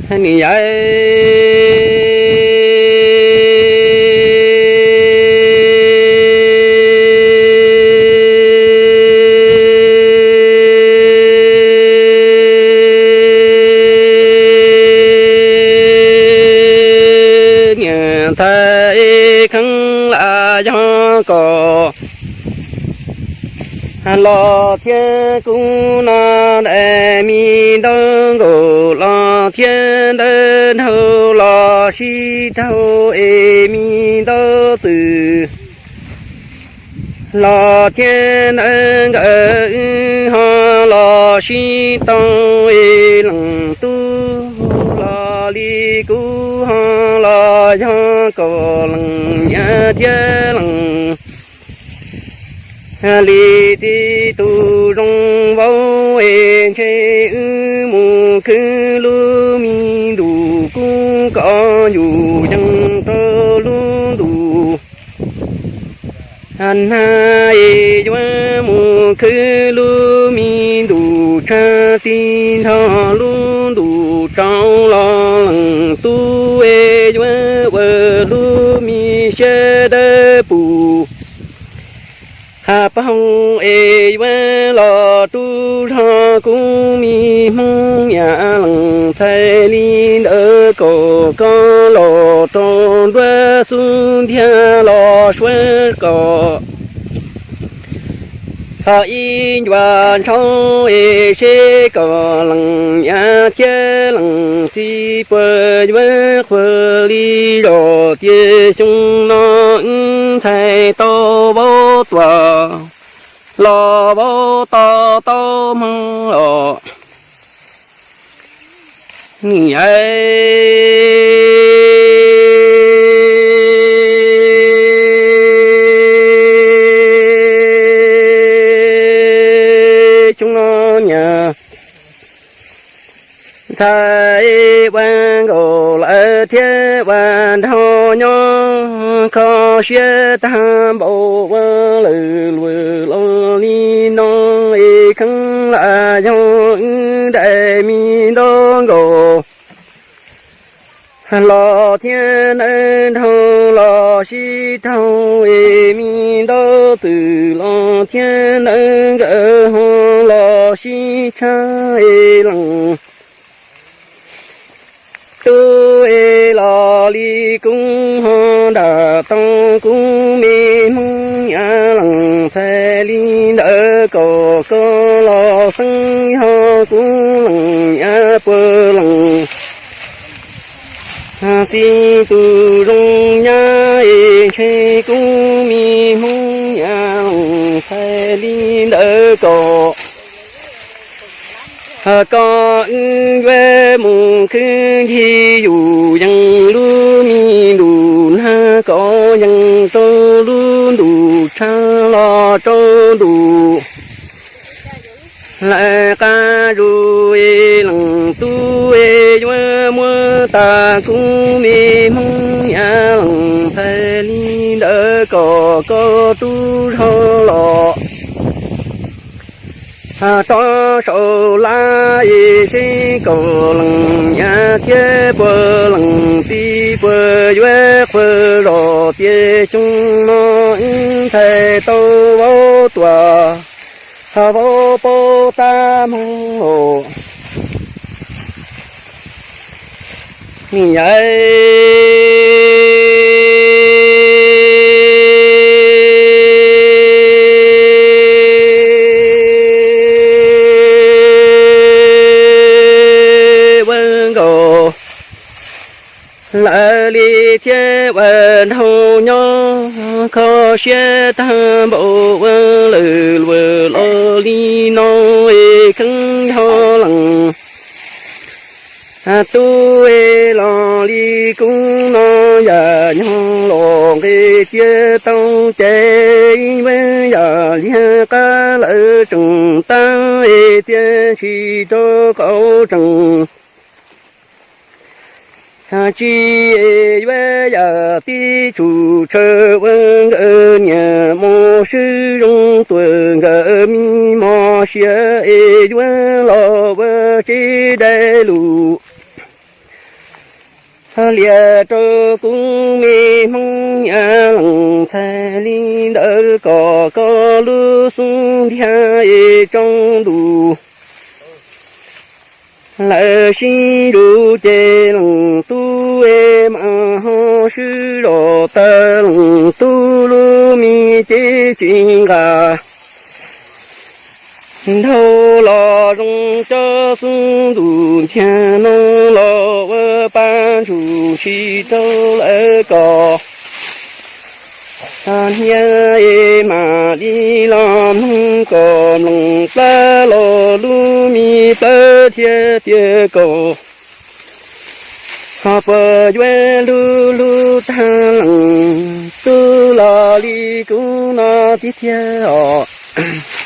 Niam yawm, niam ntxhais kheev lam yog kom los thiab kuv no daim me ntaub nkaus los thiab ntawv dhau los sib raug es me ntaub txwm los thiab ntawv nkawd wb ho los sib tau es leej tub los li kuv ho los yog kom leej niam thiab leej li txiv tus zoo vauv es ntshe wb mus khwv lub me ntuj kuv kom yus yeej rau lub ntuj nag es yuav mus khwv lub me ntuj tshav tib nrho lub ntuj tsaus los leej tub es yuav ua lub me siab dawb pus ha paug es yuav los rub zog kuv me Hmoob niam leej ntxhais li ntawd kom koj los rau nruab xub ntiag los suav kom ho ib ncua ntshauv es seb kom leej niam thiab leej txiv puas yuav qhuas li zos tias xyoo no wb ntxhais tau vaub tuam los vaub to tau hmoov os. Niam yawm, xyoo no niam ntxhais ua nkaus lawm thiab ua nraug nyob kho siab tag npaum ua lawm luag los li no es kheev lam yog wb daim me ntaub nkaus los thiab ntawv nraug los sib raug es me ntaub txwm los thiab ntawv nkawd ho los sib tshab es leej tub es los li kuv ho nram tau kuv me Hmoob niam leej ntxhais li ntawd kom koj los xeeb yog kuv leej niam puas leej txiv tus zoo nyab es ntshe kuv me Hmoob niam leej ntxhais li ntawd kom koj wb yuav mus khwv ncig yus yeej lub me ntuj nag kom yeej rau lub ntuj tshav los rau ntuj lawm qab zus es leej tub es yuav muab tas kuv me Hmoob niam leej ntxhais li ntawd kom koj rub zog los rov saum lab es seb kom leej niam thiab puas leej txiv puas yuav qhuas zog tias xyoo no wb ntxhais tau vaub tuam vaub paug tag hmoov os. Niam yawm, ua nkaus lawm li thiab ua nraug nyob kho siab tag npaum ua lawm luag los li no es kheev yog leej tub es los li kuv no yam nyuag los nqe cia tau ces ib yam liag qab lawm tseem tab es tiam sis rau qauv tseem tsis yuav yam tib tsum tshaw ua nkawd niam mos swb zoo tuam nkawd me mos siav es yuav los ua tsev dai lus Lias rau kuv me Hmoob Nyab Leej txhais li ntawd kom koj lub xub ntiag es tsoo ntuj. Lawv sib nrug ces leej tub es mas ho swb zog tawg leej tub lub me cev tsis nqa. Dhau los zoo cov xub ntuj ntiag no los ua pab ntsuj si rau lawv kom hniav es mam li los mloog kom mloog plab los lub me plab thiab tias kom ho puas yuav hlub hlub tag leej tub los li kuv no tib thiab os.